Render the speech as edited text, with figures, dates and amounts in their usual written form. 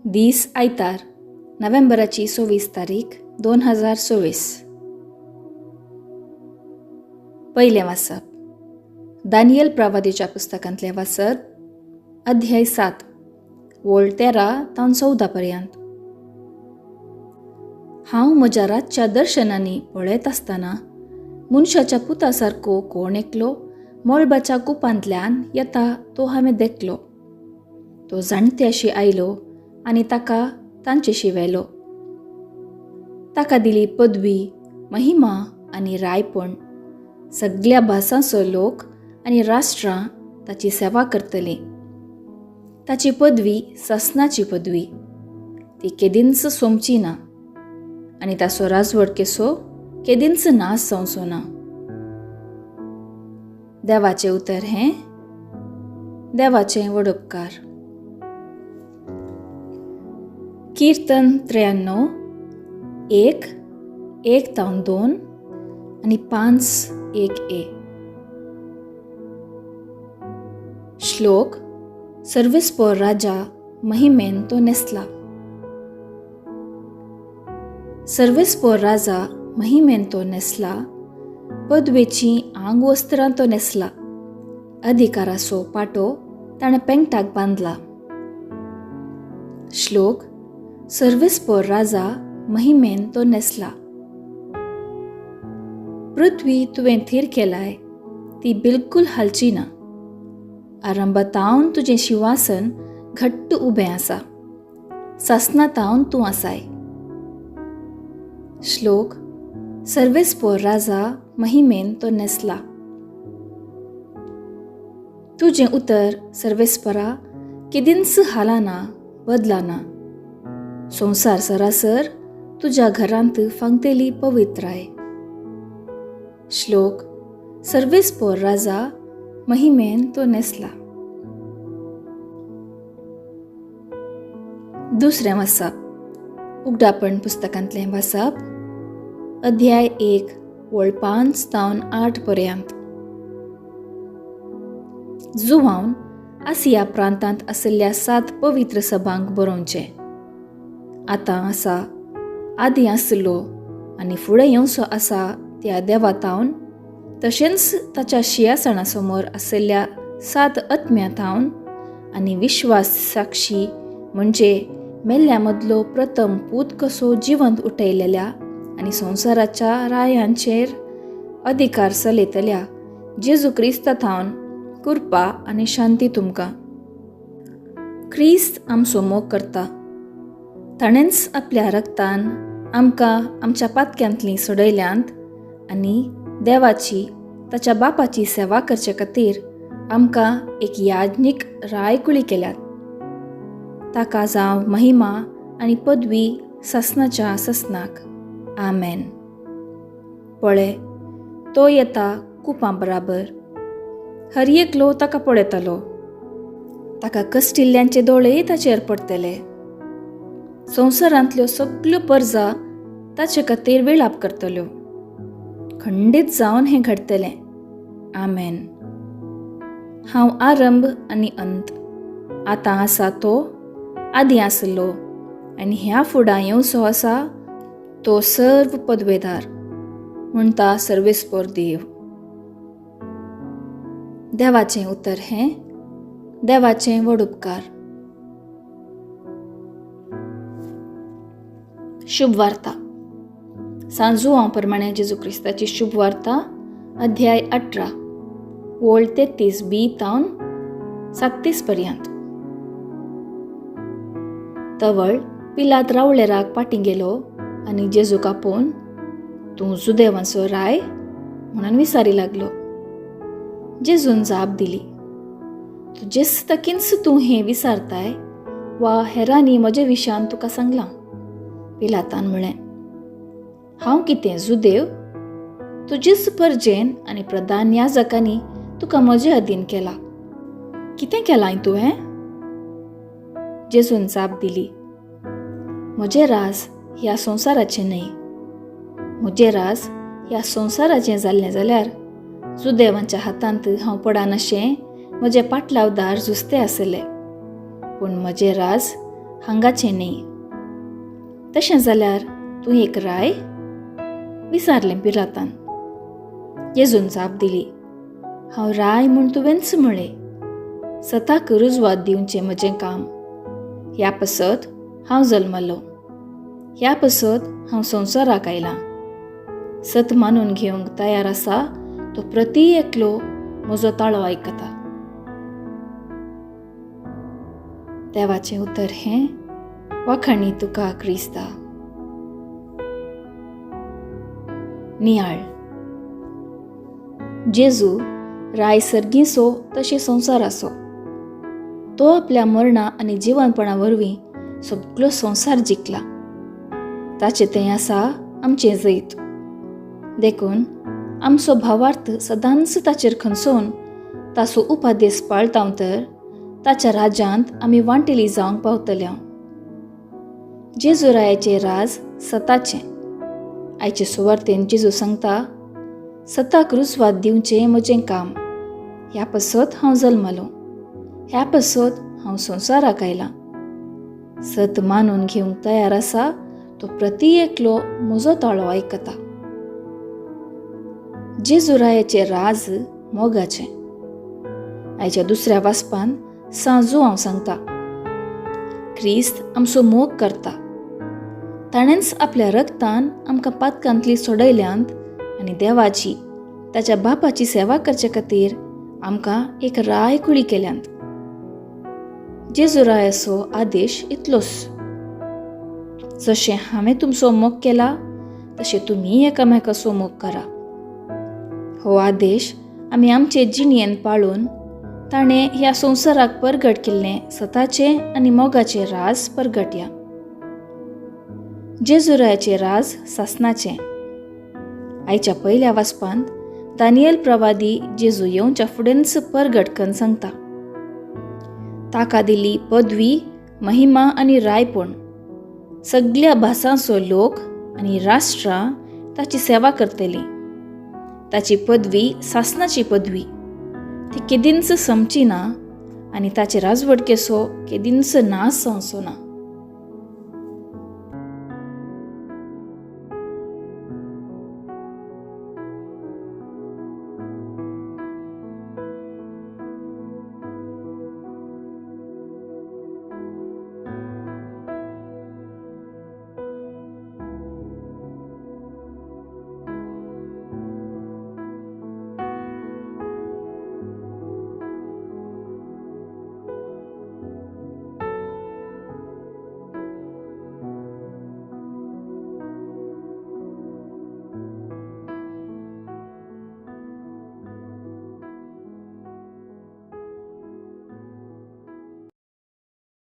दीस आयतार, नोव्हेंबराची 26 तारीख 2026. पयलें वाचप दानियल प्रवादीच्या पुस्तकांतलें वाचप, अध्याय 7, वोळ 13 तावन 14 पर्यंत. हांव म्हज्या रातच्या दर्शनांनी पळयत आसतना मनशाच्या पुता सारको कोण एकलो मळबाच्या कुपांतल्यान येता तो हांवें देखलो. तो जाणत्याशी आयलो आनी ताका तांचेशी व्हेलो. ताका दिली पदवी, महिमा आनी रायपण. सगल्या भासांचो लोक आनी राष्ट्रां ताची सेवा करतलीं. ताची पदवी ससनाची पदवी, ती केदींच सोंपची ना आनी ताचो राजवट केसो केदींच नाश जावचो ना. देवाचें उतर हें देवाचें व्हड उपकार. कीर्तन 93, 1, 1 तावन 2 आनी 5 1 ए. श्लोक सर्वेस्पोर राजा महिमेन तो नेसला. सर्वेस्पोर राजा महिमेन तो नेसला, पदवेचीं आंगवस्त्रां तो नेसला, अधिकाराचो पाटो ताणें पेंगटाक बांदला. श्लोक सर्वेस्पोर राजा महिमेन तो नेसला. पृथ्वी तुवें थीर केलाय, ती बिलकुल हालची ना. आरंभातावन तुजें शिंवासन घट्ट उबें आसा, सासनातावन तूं आसाय. श्लोक सर्वेस्पोर राजा महिमेन तो नेसला. तुजें उतर सर्वेस्परा केदींच हालना, बदलना. संवसार सरासर तुज्या घरांत फांगतेली पवित्राय. श्लोक सर्वेस्पोर राजा महिमेन तो नेसला. दुसरें वाचप उगडापण पुस्तकांतलें वाचप, अध्याय 1, वळ 5 तावन 8 पर्यंत. जुवावन आसिया प्रांतांत आशिल्ल्या 7 पवित्र सभांक बरोवचें. आतां आसा, आदीं आसलो आनी फुडें येवचो आसा त्या देवा थावन, तशेंच ताच्या शिंयासना समोर आशिल्ल्या 7 आत्म्या थावन आनी विश्वास साक्षी म्हणजे मेल्ल्या मदलो प्रथम पूत कसो जिवंत उठयलेल्या आनी संवसाराच्या रायांचेर अधिकार चलयतल्या जेजू क्रिस्ता थावन कृपा आनी शांती तुमकां. क्रिस्त आमचो मोग करता, ताणेंच आपल्या रक्तान आमकां आमच्या पातक्यांतलीं सोडयल्यांत आनी देवाची ताच्या बापाची सेवा करचे खातीर आमकां एक याज्ञीक रायकुळी केल्यात. ताका जावं महिमा आनी पदवी ससनाच्या ससनाक. आमेन. पळय, तो येता कुपां बराबर. हर एकलो ताका पळयतलो. ताका कश्टिल्ल्यांचे दोळेय ताचेर पडटले. संवसारांतल्यो सगल्यो परजा ताचे खातीर विलाप करतल्यो. खंडीत जावन हें घडटलें. आमेन. हांव आरंभ आनी अंत, आतां आसा तो, आदीं आसलो आनी ह्या फुडां येवचो आसा तो सर्व पदवेदार, म्हणटा सर्वेस्पोर देव. देवाचें उतर हें देवाचें व्हड उपकार. शुभ वार्ता. सांजुआंव प्रमाणे जेजू क्रिस्ताची शुभ वार्ता, अध्याय 18, वोळ 33 बी तावन 37 पर्यंत. तवळ पिलात रावळेराक पाटीं गेलो आनी जेजूक आपोवन तूं जुदेवांचो राय म्हणून विचारी लागलो. जेजून जाप दिली, तुजेच तकींच तूं हें विचारताय वा हेरांनी म्हजे विशयान तुका सांगलां? पिलातान म्हळें, हांव कितें जुदेव? तुजेच परजेन आनी प्रधान याजकांनी तुका म्हजे अधीन केला. कितें केलां तुवें? जेजून जाप दिली, म्हजें राज ह्या संवसाराचें न्हय. म्हजें राज ह्या संवसाराचें जाल्लें जाल्यार जुदेवांच्या हातांत हांव पडनाशें म्हजे पाटलावदार जुस्ते आसले. पूण म्हजें राज हांगाचें न्हय. तशें जाल्यार तूं एक राय? विचारलें पिलातान. जेजून जाप दिली, हांव राय म्हूण तुवेंच म्हळें. सताक रुजवात दिवचें म्हजें काम. ह्या पासत हांव जल्मलो, ह्या पासत हांव संवसाराक आयलां. सत मानून घेवंक तयार आसा तो प्रती एकलो म्हजो ताळो आयकता. देवाचें उतर हें. वाखाणी तुका क्रिस्ता. नियाळ. जेजू राय सर्गींसो तशें संवसाराचो. तो आपल्या मरणा आनी जिवनपणा वरवीं सगलो संवसार जिखला. ताचें तें आसा आमचें जैत. देखून आमचो भावार्थ सदांच ताचेर खंचोवन ताचो उपादेस पाळटाव तर ताच्या राज्यांत आमी वांटेली जावंक पावतले. जेजू रायाचें राज सताचें. आयचे सुवार्तेन जेजू सांगता, सताक रुजवात दिवचें म्हजें काम. ह्या पासत हांव जल्मलो, ह्या पासत हांव संवसाराक आयलां. सत मानून घेवंक तयार आसा तो प्रती एकलो म्हजो ताळो आयकता. जेजू रायाचें राज मोगाचें. आयच्या दुसऱ्या वाचपान सांजू हांव सांगता, क्रिस्त आमचो मोग करता. ताणेंच आपल्या रगतान आमकां पातकांतली सोडयल्यांत आनी देवाची ताच्या बापाची सेवा करचे खातीर आमकां एक राय कुळी केल्यांत. जेजू रायाचो आदेश इतलोच, जशें हांवें तुमचो मोग केला तशें तुमी एकामेकाचो मोग करा. हो आदेश आमी आमचे जिणेन पाळून ताणें ह्या संवसाराक परगट केल्लें सताचें आनी मोगाचें राज परगटया. जेजुरायाचें राज सासनाचें. आयच्या पयल्या वाचपांत दानियल प्रवादी जेजू येवच्या फुडेंच परगट करून सांगता, ताका दिली पदवी, महिमा आनी रायपण. सगल्या भासांचो लोक आनी राष्ट्रां ताची सेवा करतली. ताची पदवी सासनाची पदवी, ती केदींच समची ना आनी ताचे राजवटकेचो केदींच नाश जावचो ना.